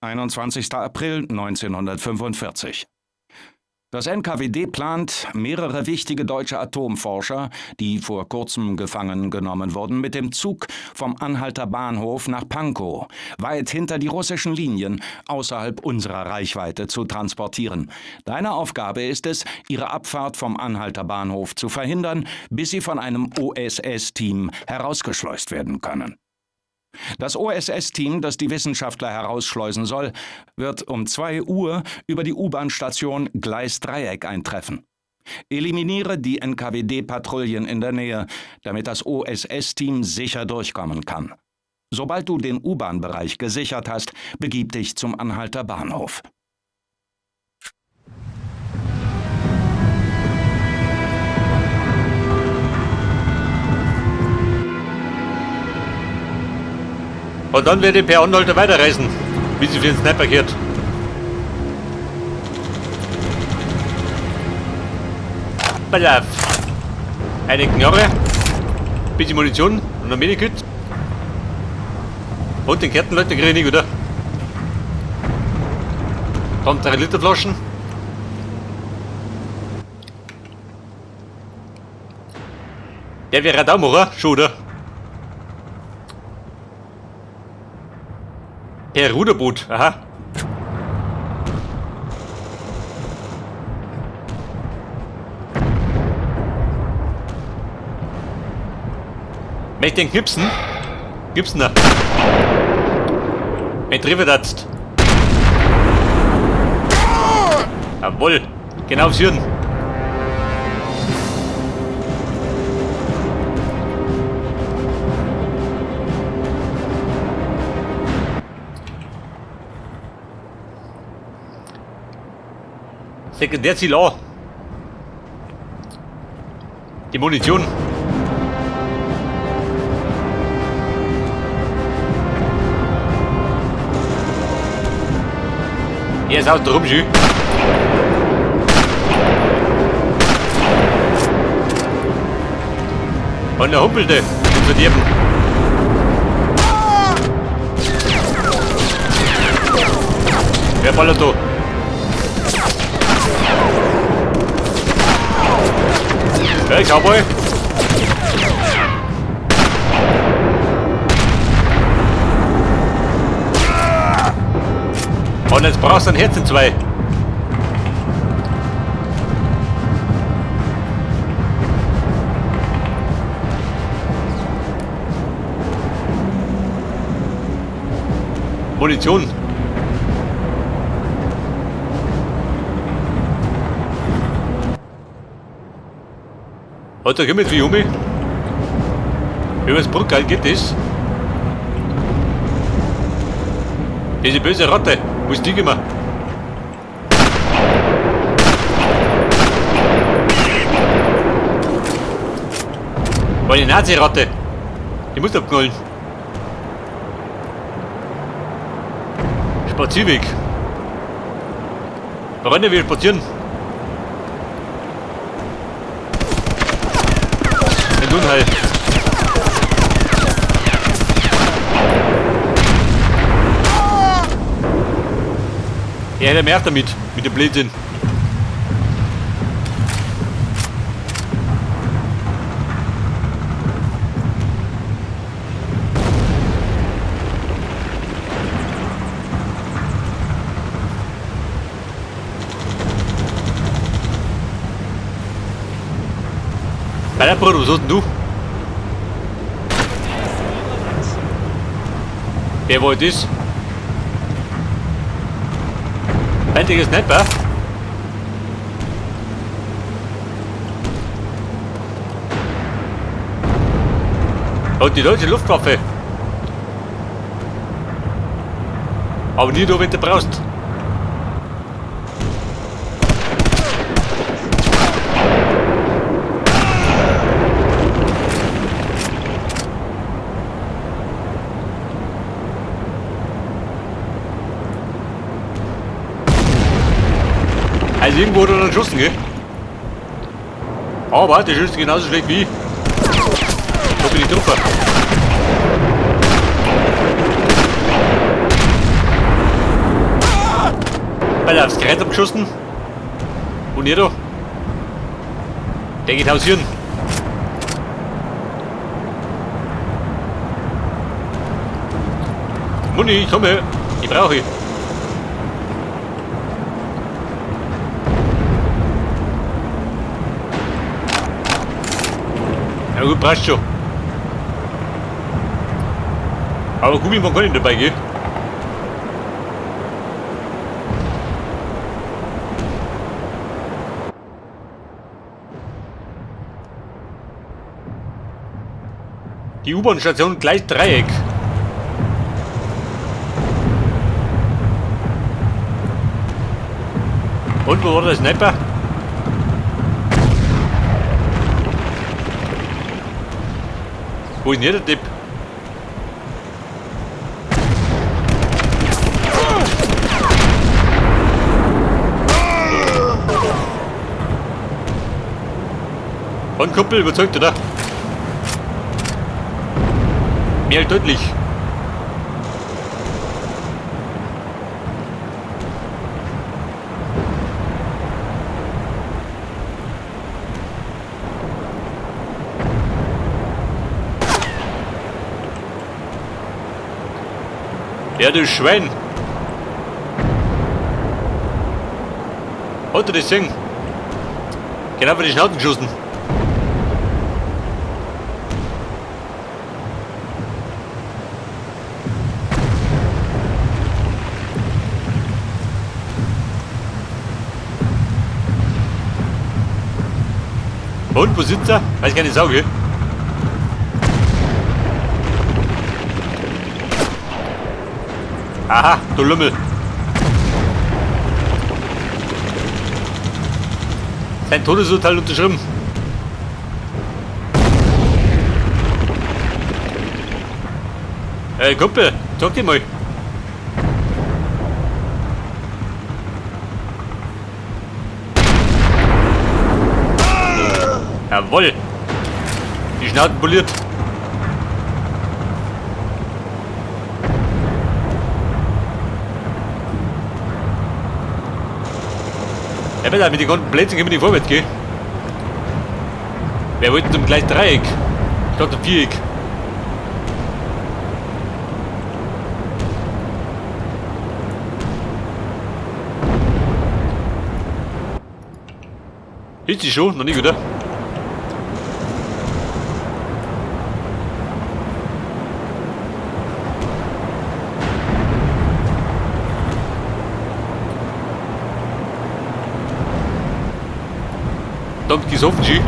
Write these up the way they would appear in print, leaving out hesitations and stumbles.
21. April 1945. Das NKWD plant, mehrere wichtige deutsche Atomforscher, die vor kurzem gefangen genommen wurden, mit dem Zug vom Anhalter Bahnhof nach Pankow, weit hinter die russischen Linien, außerhalb unserer Reichweite zu transportieren. Deine Aufgabe ist es, ihre Abfahrt vom Anhalter Bahnhof zu verhindern, bis sie von einem OSS-Team herausgeschleust werden können. Das OSS-Team, das die Wissenschaftler herausschleusen soll, wird um 2 Uhr über die U-Bahn-Station Gleisdreieck eintreffen. Eliminiere die NKWD-Patrouillen in der Nähe, damit das OSS-Team sicher durchkommen kann. Sobald du den U-Bahn-Bereich gesichert hast, begib dich zum Anhalter Bahnhof. Und dann werde ich per Anhalter weiterreisen, wie sie für den Sniper gehört. Pass auf. Eine Knarre, bisschen Munition und ein Medikit. Und den Kartenleute kriege ich, oder? Dann 3 Liter Flaschen. Der wäre da machen, schon, oder? Per Ruderboot, aha. Möchte den knipsen? Knipsen da. Ein Treffer. Jawohl, genau aufs Hirn. Sekundärziel A. Die Munition. Er ist außen rum, schön. Und der humpelte den Verderben. Wer ballert da? Hey, Cowboy. Und jetzt brauchst du ein Herz in zwei. Munition. Hat er kümmert wie Jumi? Übers Brücke geht das? Diese böse Ratte, wo ist die gekommen? War eine Nazi-Ratte. Die muss abknallen. Spazierweg. Freunde, wir spazieren. Ein Unheil. Ja, der merkt damit, mit dem Blödsinn. Alter Bruder, was hast denn du? Wer war das? Feindlicher Sniper? Und die deutsche Luftwaffe. Aber nie da, wenn du brauchst. Also irgendwo hat er dann geschossen, gell? Aber der schießt genauso schlecht wie ich. Da bin ich drauf. Beide aufs Kreuz abgeschossen. Und ihr da? Der geht hausieren. Muni, ich komme. Ich brauche. Ja gut, passt schon. Aber Gummi, man kann nicht dabei gehen. Die U-Bahn-Station gleich Dreieck. Und wo war der Sniper? Wo ist denn hier der Tipp? Und Kumpel, überzeugt, oder? Mehr als deutlich. Ja, du Schwein. Hat er das gesehen? Genau vor die Schnauze geschossen. Und, wo sitzt er? Weiß keine Sau, gell? Aha, du Lümmel. Sein Todesurteil unterschrieben. Hey Kumpel, sag dir mal. Jawohl. Die Schnauze poliert. Ja, bitte, mit den ganzen Plätzen können wir nicht vorwärts gehen. Wer wollte zum gleich Dreieck? Ich dachte Viereck. Ist sie schon? Noch nicht, oder? Verdammt gesoffen, G.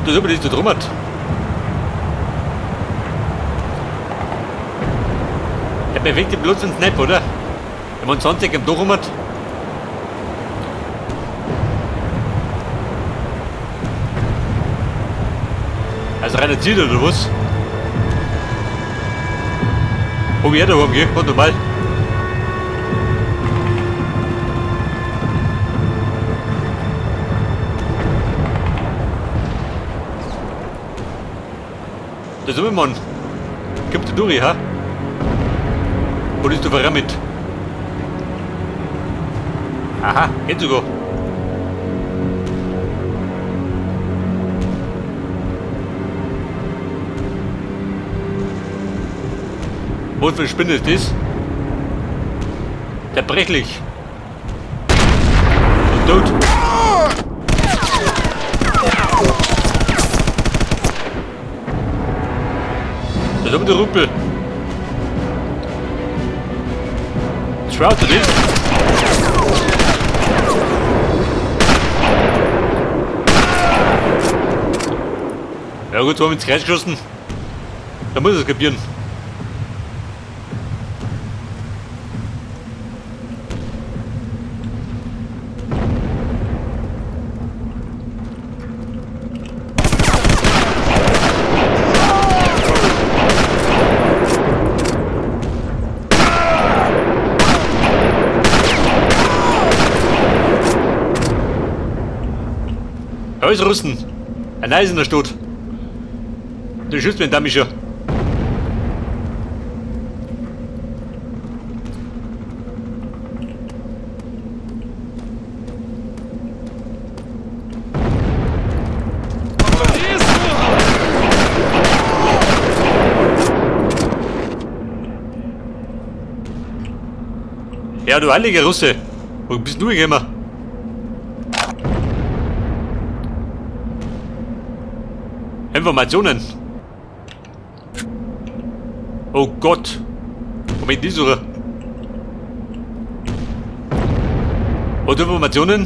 Das ist aber nicht so drum hat. Der perfekte Platz und Snap, oder? Wenn man 20 am Tag rum hat. Also reiner Ziel oder was? Ob ich daheim gehe, warte mal. Da ist immer Mann. Kommt der durch, ha? Oder ist du verrammelt? Aha, geht sogar. Was für eine Spinne ist das? Zerbrechlich. Und tot. Da ist oben der Rumpel. Shroud das? Ja gut, so haben wir ins Kreis geschossen. Da muss es kapieren. Alles Russen. Ein Eis in der Stadt. Du schießt mir damit schon. Ja, du heiliger Russe. Wo bist du gekommen? Informationen. Oh Gott. Moment, die Suche. Und Informationen?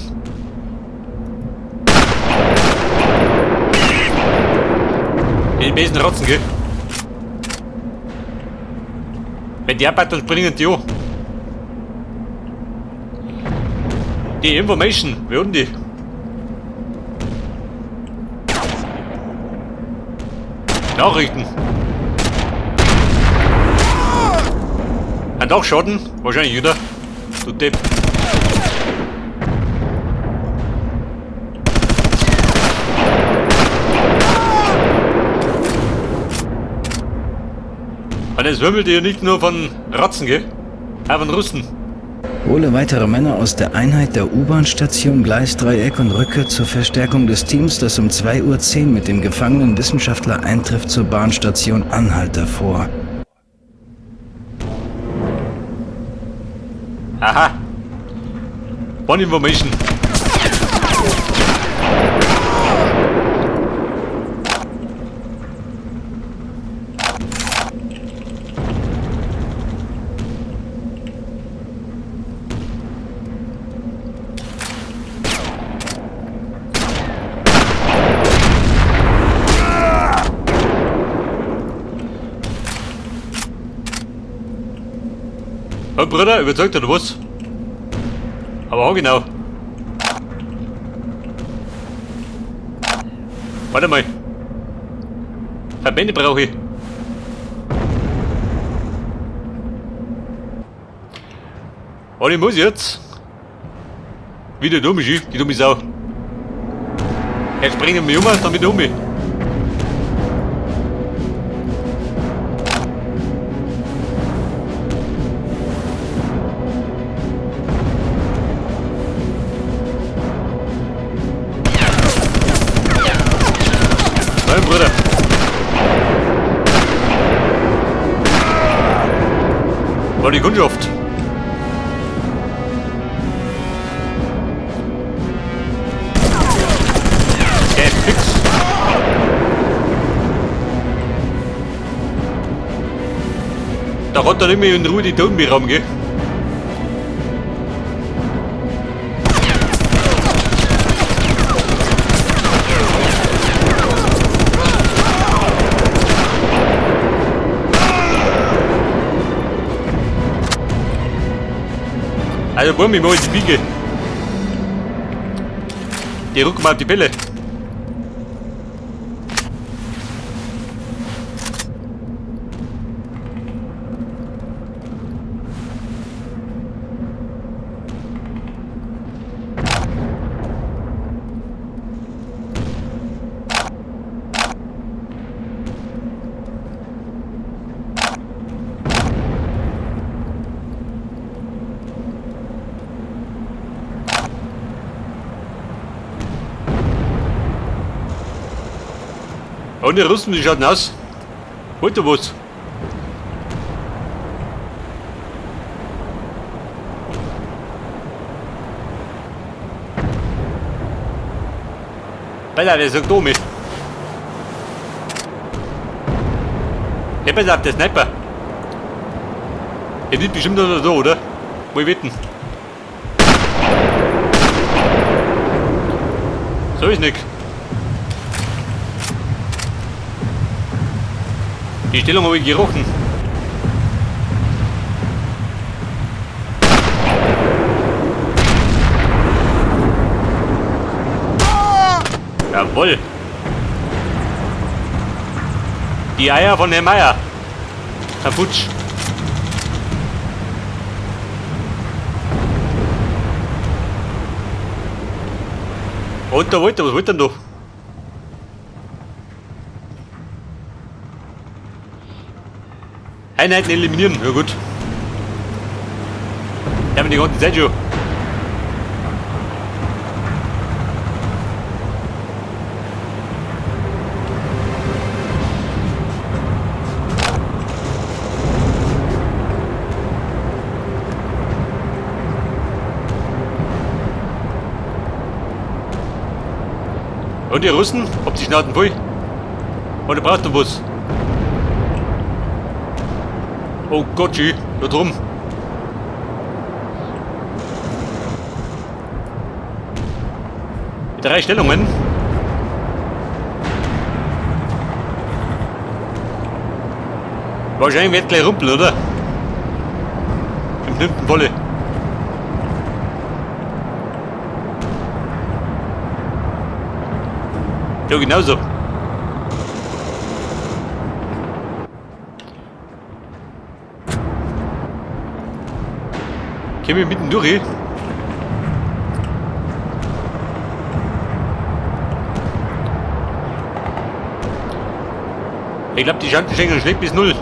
Die besten Rotzen, gell? Wenn die arbeiten, bringen die an. Die Information, wie haben die? Nachrichten. Ein Dachschaden? Wahrscheinlich wieder. Du Depp. Und es wimmelt hier nicht nur von Ratzen, gell? Auch von Russen. Hole weitere Männer aus der Einheit der U-Bahn-Station Gleisdreieck und rücke zur Verstärkung des Teams, das um 2:10 Uhr mit dem gefangenen Wissenschaftler eintrifft, zur Bahnstation Anhalter vor. Aha. One information. Oh, Bruder, überzeugt oder was? Aber auch genau. Warte mal. Verbände brauche ich. Und ich muss jetzt wieder dumm, die dumme Sau. Jetzt springen wir um, dann wieder um. Nein, Bruder. War die Kundschaft. Der fix. Da hat er nicht mehr in Ruhe die Toten berauben, gell? Also bohr mich mal in die Biege. Die rücken mal auf die Pelle. Und die Russen, die schauen aus. Holt er was? Pass auf, der sagt Domi. Ja, pass auf, der Sniper. Der liegt bestimmt noch da, oder? Mal wetten. So ist nix. Die Stellung habe ich gerochen. Jawohl. Die Eier von Herrn Meier. Herr Futsch. Und da wollte, was wollte denn da? Einheiten eliminieren, ja gut. Ja, haben die ganze Zeit schon. Und die Russen? Habt die Schnauten voll? Oder braucht ihr was? Oh Gott, da drum. Mit 3 Stellungen. Wahrscheinlich wird gleich rumpeln, oder? Im schlimmsten Falle. Ja, genauso. Gehen wir mitten durch. Ich glaub, die Schanzenschenkel schlägt bis 0.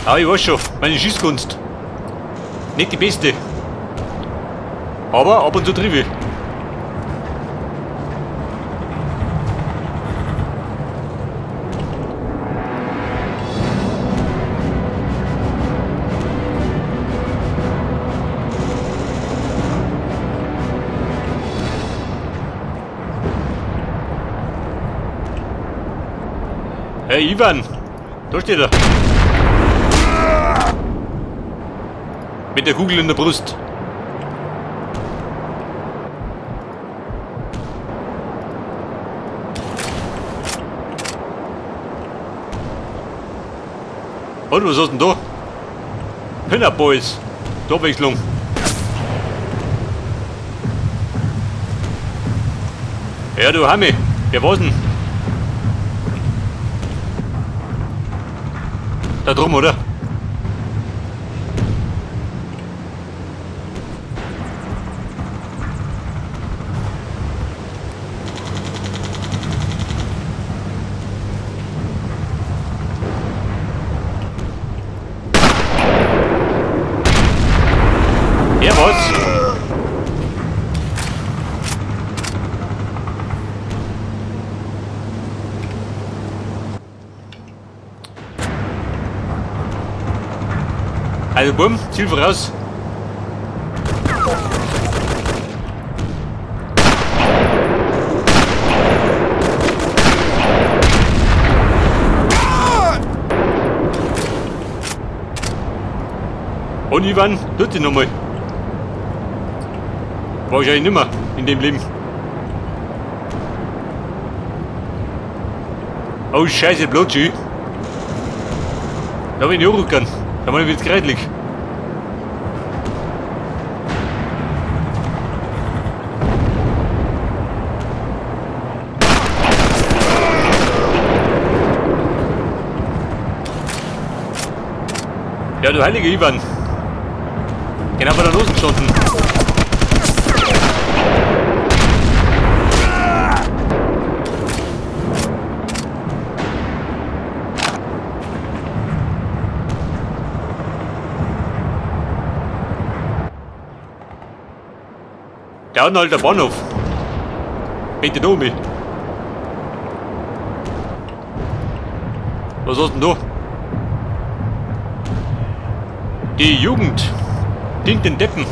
Ah, ich weiß schon, meine Schießkunst. Nicht die beste. Aber ab und zu triff ich. Hey Ivan, da steht er. Mit der Kugel in der Brust. Und was hast du denn da? Pin-Up Boys. Abwechslung. Ja, du Hami. Wer war's denn? Da drum, oder? Ja, was? Also bumm, Ziel voraus. Und Ivan, tut sie nochmal. Wahrscheinlich nimmer in dem Leben. Oh Scheiße, Blutschü. Da bin ich hochgegangen. Da war ich jetzt gereitlich. Ja, du heiliger Ivan. Genau bei der Nase gestanden. Der Anhalter Bahnhof. Bitte da mit. Was hast du denn da? Die Jugend dient den Deppen.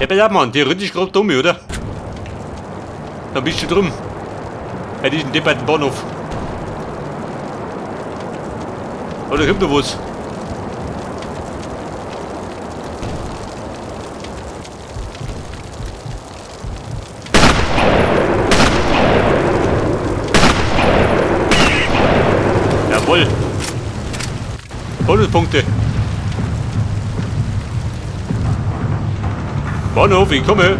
Ja, pass auf, Mann, theoretisch gerade dumm, oder? Dann bist du drum. Bei diesem depperten Bahnhof. Oh, da kommt noch was. Jawohl. Bonuspunkte. Bahnhof, ich komme.